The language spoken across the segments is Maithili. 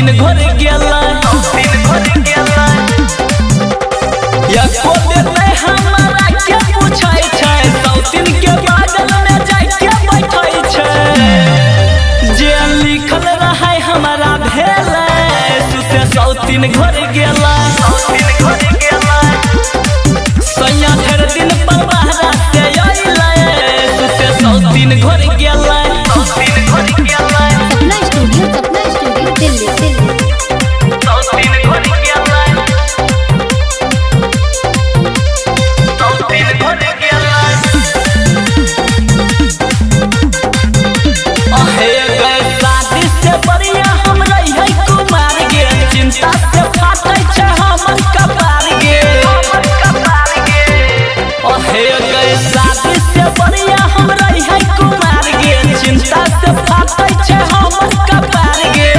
सौतीन घर गेलै। एको बेर नहि हमरा के पूछै छै, सौतीन के बगल में जाय के बैठै छै। जे लिखल रहै हमरा भेलै, सुते सौतीन घर गेलै। सैया ढेर दिन पर बहरा से अइलै, सुते सौतीन घर गेलै। Sapna studio Delhi Delhi. सौतीन घर गेलै। सौतीन घर गेलै। अहे गे शादी से बढ़िया हम रहियै कुमार गे, चिंता से फाटै छै हमर कपार गे। अहे गे शादी से बढ़िया हम रहियै कुमार गे, चिंता से फाटै छै हमर कपार गे।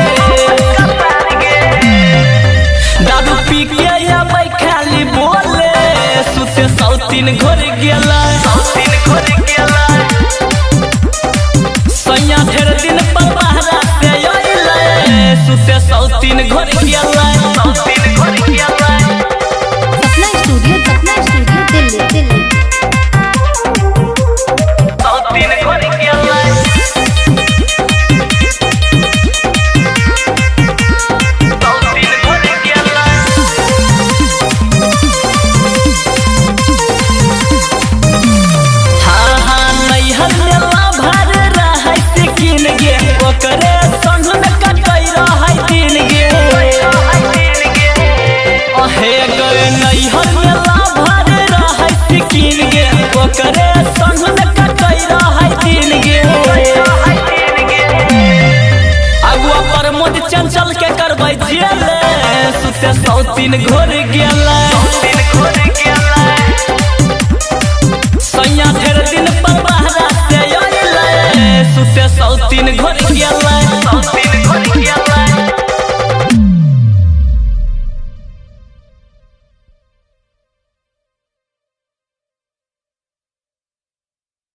दारू पी के अबै खाली बोले, सुते सौतीन घर गेलै। सैया ढेर दिन पर बहरा से अइलै, सुते सौतीन घर गेलै। Sapna studio Delhi Delhi. सौतीन घर गेलै। सौतीन घर गेलै। हाँ हाँ नैहर में लाभर रहै सिकिन गे, ओकरे संग में कटै रहै दिन गे। अहे गे नैहर में लाभर रहै सिकिन गे, ओकरे संग में कटै रहै दिन गे। अगुआ प्रमोद चंचल के करबै जेल, सुते सौतीन घर गेलै।